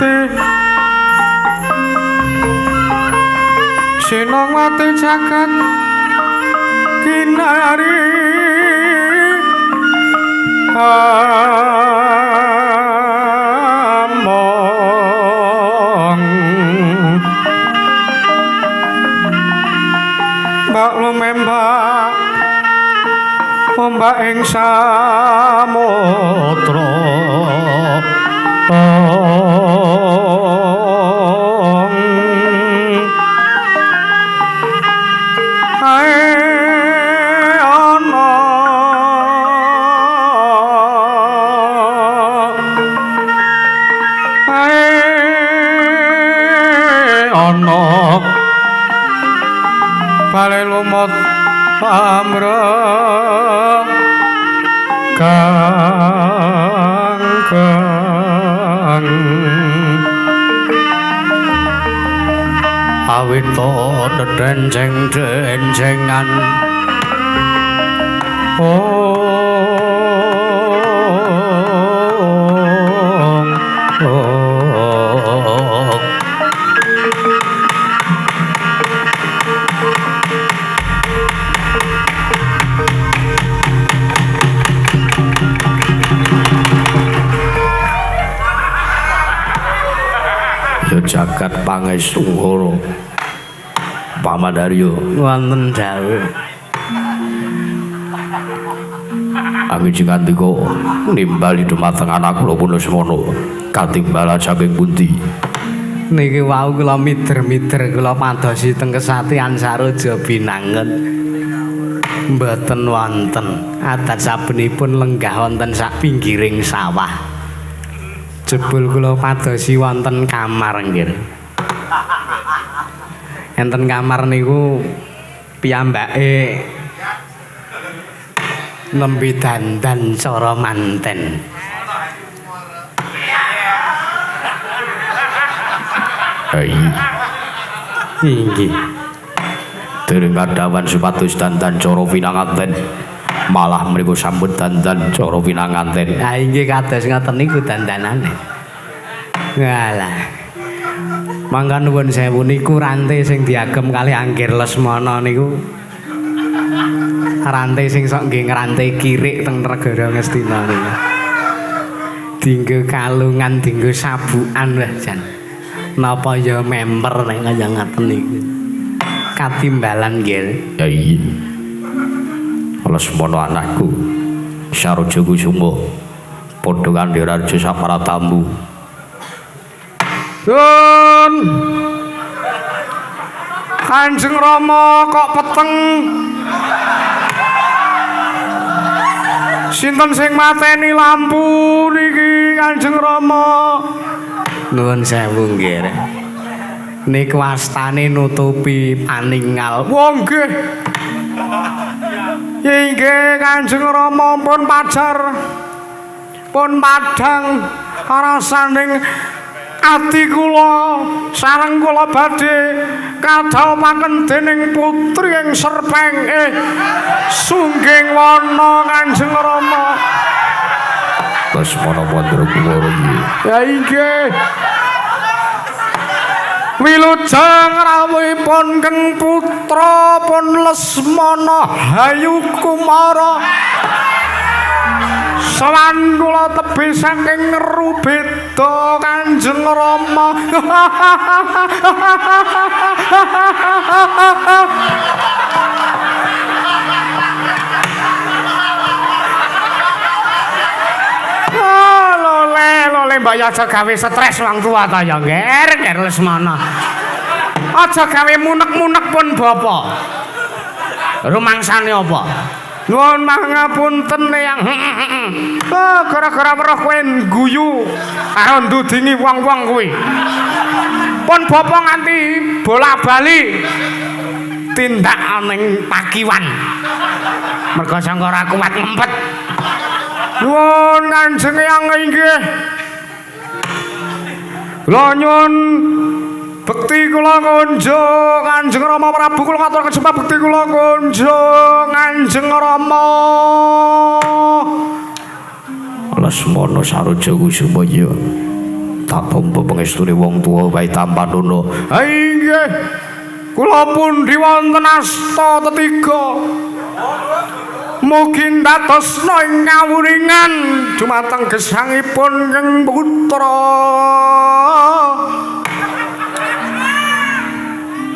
Sinongwati Sinongwati jagat kinari among mbak lumembak ombak ing samudra ae ana ae ana bale lumut pamrek kang kang awit dedenceng-dencengan ong ong ya jagat pangestu Pamandarya wonten dawuh angin ngandika nimbali dumateng anak kula pun semono katimbalan saking pundi niki wau kula mider-mider kula padosi teng kesatian Saroja Binangun mboten wonten adat sabenipun lenggah wonten sak pinggiring sawah jebul kula padosi wonten kamar nggih. Enten kamar niku piyambake nembe dandan cara manten. Hei. Inggih. Dereng kadawan supados dandan cara pinanganten. Malah mriku sampun dandan cara pinanganten. Ha inggih kados ngoten niku dandanane. Walah. Mangga nuwun sewu niku rante sing diagem kalih Anggir Lesmana niku. Rante sing sok nggih ngrante kirik teng negara Ngastina niku. Dinggo kalungan, dinggo sabukan wah jan. Napa ya memper nek kaya ngaten niku. Katimbalan nggih. Ya iya. Lesmana anakku Saroja Kusuma padha kandhiraja sapratamu. Nun Kanjeng Rama kok peteng. Sinten sing mateni lampu niki Kanjeng Rama? Nuwun sewu nggih. Niku astane nutupi paningal. Wah nggih. Inggih Kanjeng Rama pun pajar. Pun padhang rasaning ati kula sareng kula badhe kadhawuhaken dening putri ing Serpeng Sungging Wana Kanjeng Rama. Lesmana Mandra Kumara iki. Ya inggih. Wilujeng rawuhipun Keng Putra pun Lesmana Hayu Kumara. Sowan kula tebih saking Rubeda Kanjeng Rama. Lole, lole mbok ya aja gawe stres wong tua ta ya, Nger, Nger Lesmana. Aja gawe munek-munek pun bapa. Rumangsane apa? Nuwun pangapunten Eyang. Oh, gara-gara weruh kowe guyu karo ndudingi wong-wong kuwi. Pun bapa nganti bola-bali tindak ning pakiwan. Merga sangka ora kuat ngempet. Nuwun Kanjeng Eyang inggih. Kula nyuwun bekti kula kunjung Kanjeng Rama Prabu kula ngaturaken sembah bekti kula kunjung Kanjeng Rama. Lesmana Saroja Kusuma ya. Tak tampa pangestune wong tuwa wae tampanono. Ha inggih. Kula pundi wonten asta tetiga. Mugi ndadosna ing kawuningan dumateng gesangipun ing putra.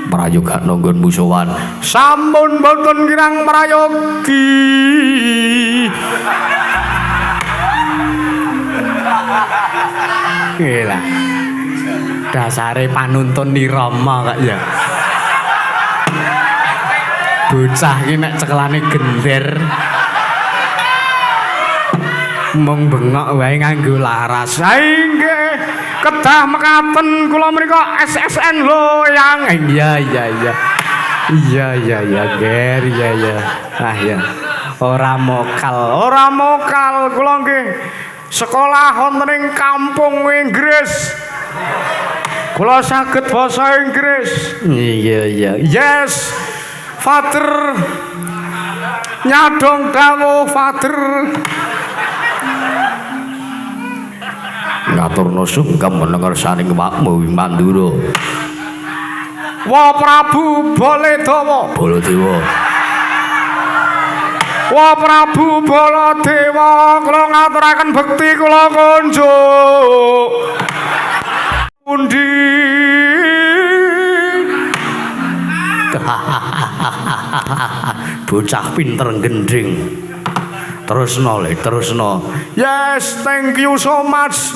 Prayoga nanggon musuhan. Sampun boten kirang prayogi. Gila. Dasare panuntun nirama kok ya. Bocah iki nek cekelane gender mung bengok wae nganggo laras. Ha inggih, kedah mekaten kula menika SSN lho yang. Iya iya iya. Iya iya iya, Ger, iya iya. Ah ya. Ora mokal, ora mokal kula nggih. Sekolah wonten ing kampung Inggris. Kula saged basa Inggris. Iya iya. Yes. Father. Nyadong dawuh Father. Ngaturna sungkem menengersaning wakmu Mandura. Wa Prabu Baladewa. Baladewa. Wa Prabu Baladewa, kula ngaturaken bekti kula kunjuk. Pundi? Bocah pinter gending. Terusno le, terusno. Yes, thank you so much.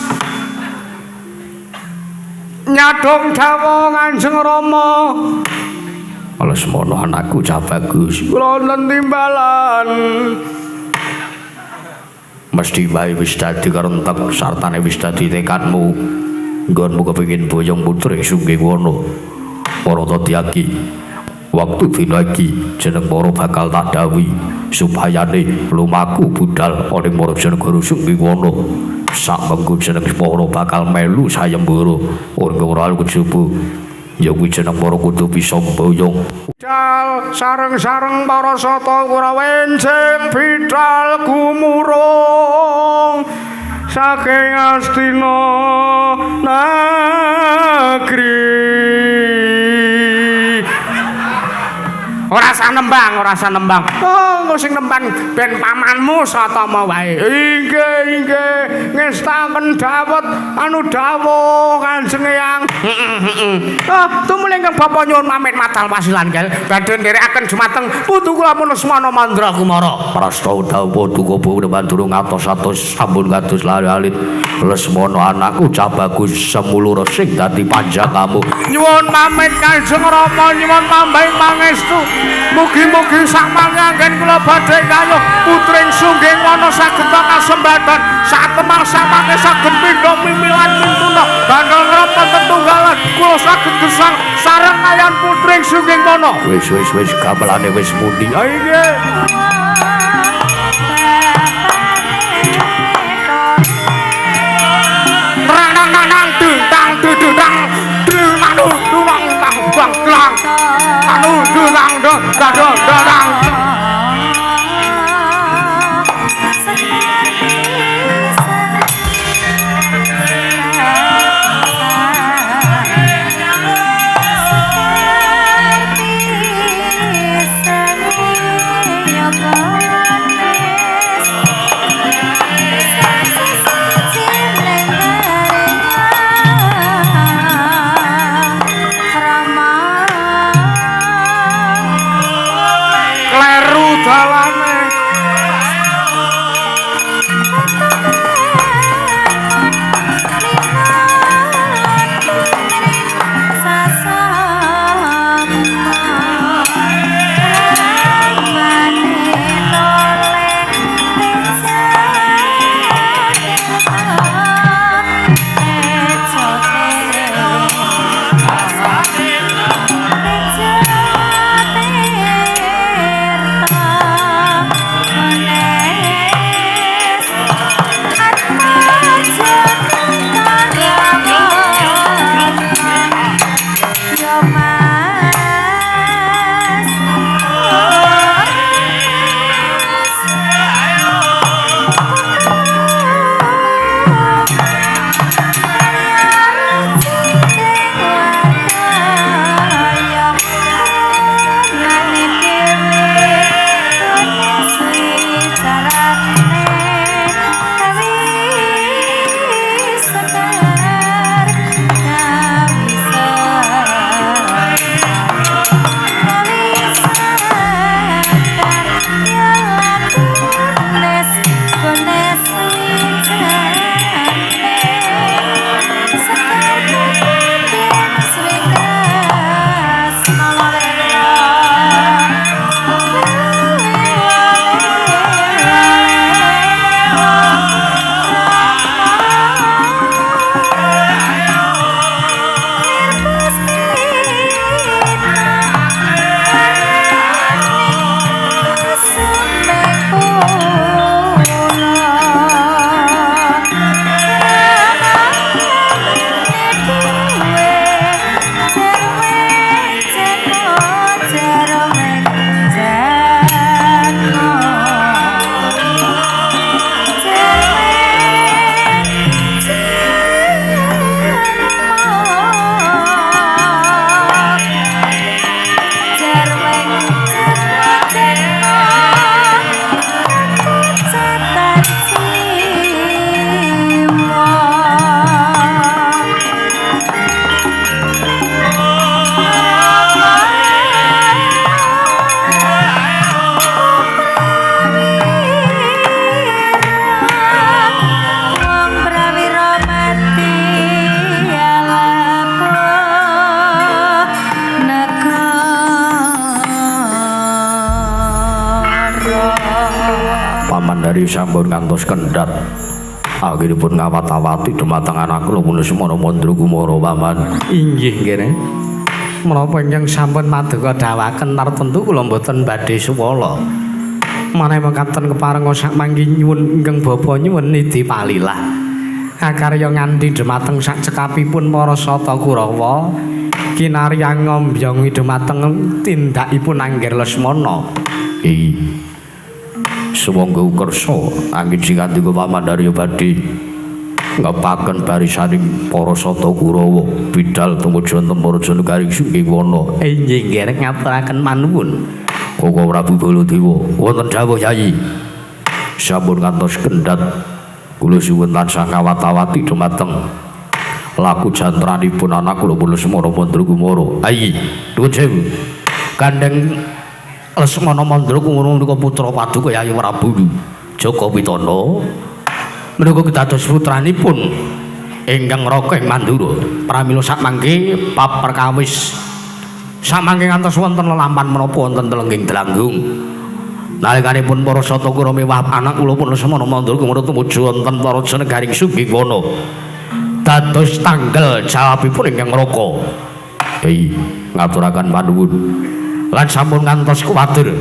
Nyadong dawuh Kanjeng Rama. Lesmana anakku cah bagus. Kula wonten timbalan. Mesti wae wis dadi kerentek sartane wis dadi tekadmu. Nggonmu kepengin boyong putri Sunggiwana. Para Tadyaki, waktu dina iki jeneng para bakal tak dawuhi supayane lumaku budal ana ing Rajanegara Sunggiwana. Sak mengko jeneng para bakal melu sayembara ora ora kejaba. Ya kuwi jeneng para kudu bisa mboyong. Bidal sareng-sareng para sata Kurawa enjing bidal gumurung saking Astina negeri. Ora usah nembang, ora usah nembang. Oh, engko sing nembang ben pamanmu Satama wae. Inggih, inggih. Ngestaken dawet anu dawuh Kanjeng Eyang. Heeh, heeh. Oh, tumuli ingkang bapa nyuwun pamit madal wasilan gel. Badhe nderekaken jumateng putu kula pun Lesmana Mandra Kumara. Prasta dawuh duka Mandura ngatos-atos sampun kados lali alit. Lesmana anakku cah bagus semulur sing dadi panjangamu. Nyuwun pamit Kanjeng Rama, nyuwun tambahing pangestu. Mugi-mugi sak mangke kula badhe kayuh putring Sunggiwana saged kasembatan satemah samangke saged pindha mimilan mintuna bandel ngrempet tetunggalan kula saged gesang sareng kaliyan putring Sunggiwana. Wis wis wis gamelane wis muni. Ha inggih. Nang nang nang nang dung tang dung tang dung anu dung tang bang klang anu dung tang dong dong dong dang. Pamandarya sampun ngantos kendhat. Anggenipun ngawat-awati dumateng anak kula Lesmana Mandra Kumara paman. Inggih nggih. Menapa ingkang sampun paduka dawuhaken tartemtu kula mboten badhe suwala. Menawi mekaten keparenga sak mangki nyuwun ingkang bapa nyuwun nidhi palilah. Akarya nganti dumateng sak cekapipun para sata Kurawa kinarya ngombyongi dumateng tindakipun Angger Lesmana. Iki sumangga kersa anggen sing kandika Pamandarya badhe ngepaken barisaning para sata Kurawa bidal tumuju wonten Praja Negaring Sunggiwana. Inggih nggih ngaturaken manuwun. Koko Prabu Baladewa wonten dawuh Yayi. Sampun ngantos kendhat kula suwun tansah ngawat-awati dumateng laku jantranipun anak kula Lesmana Mandra Kumara. Ayi, nuwun sewu. Gandeng Lesmana Mandra Kumara menika putra paduka Yayi Prabu Jaka Pitana. Menika kedados putranipun ingkang raka ing Mandura. Pramila sakmangke bab perkawis samangke ngantos wonten lelampan menapa wonten telengging Dranggung. Nalikanipun para sata Kurawa mewah anak kula pun Lesmana Mandra Kumara tumuju wonten Praja Negaring Sugihwana. Dados tanggal jawabipun ingkang raka. Hei, ngaturaken panuwun. Lan sampun ngantos kuwatir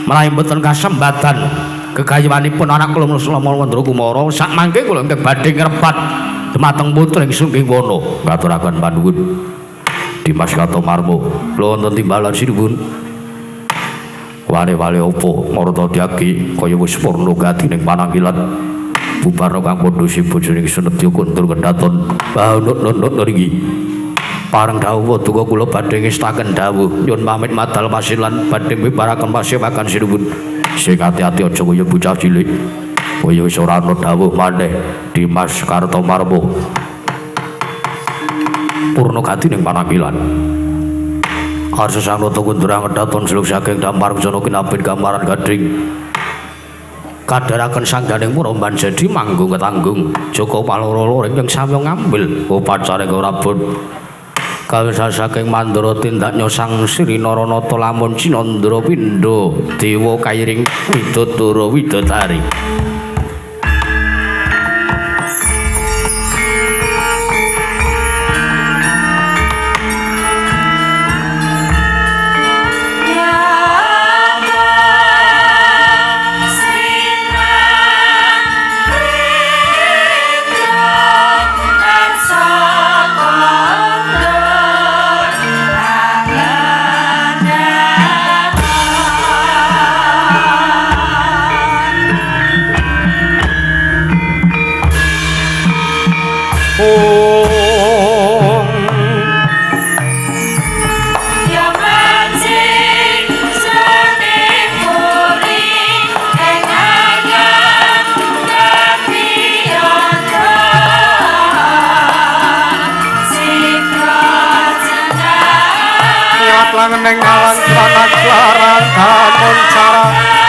menawi mboten kasembatan gegayuhanipun anak kula Lesmana Mandra Kumara sakmangke kula ingkang badhe ngrebat dumateng putra ing Sugihwana. Ngaturaken panuwun. Dimas Kartomarmo, kula wonten timbalan sinuwun. Wale-wale opo marta dyagi kaya wis purna gati ning panangkilan. Bubarna kang padha bojone Senedya kundur kendhaton. Bahnut-nut niki. Pareng dawuh paduka kula badhe ngestaken dawuh nyuwun pamit madal pasilan badhe mibaraken pasiwakan sinuwun. Sing ati-ati aja kaya bocah cilik. Kaya wis ora ana dawuh maneh Dimas Kartomarmo. Purna gati ning panangkilan. Karsa sang nata kundura ngedaton seluk saking dampar jana kinabin gambaran gading. Kadharaken sangganing puromban jadi manggung ketanggung. Jaka paloro-loro ingkang samya ngambil upacare rabun. Kawisa saking Mandura tindak nyosang Sri Naranata lamun Cinandra pindha dewa kairing widodara widodari. Neng alang klana klaran damun cara.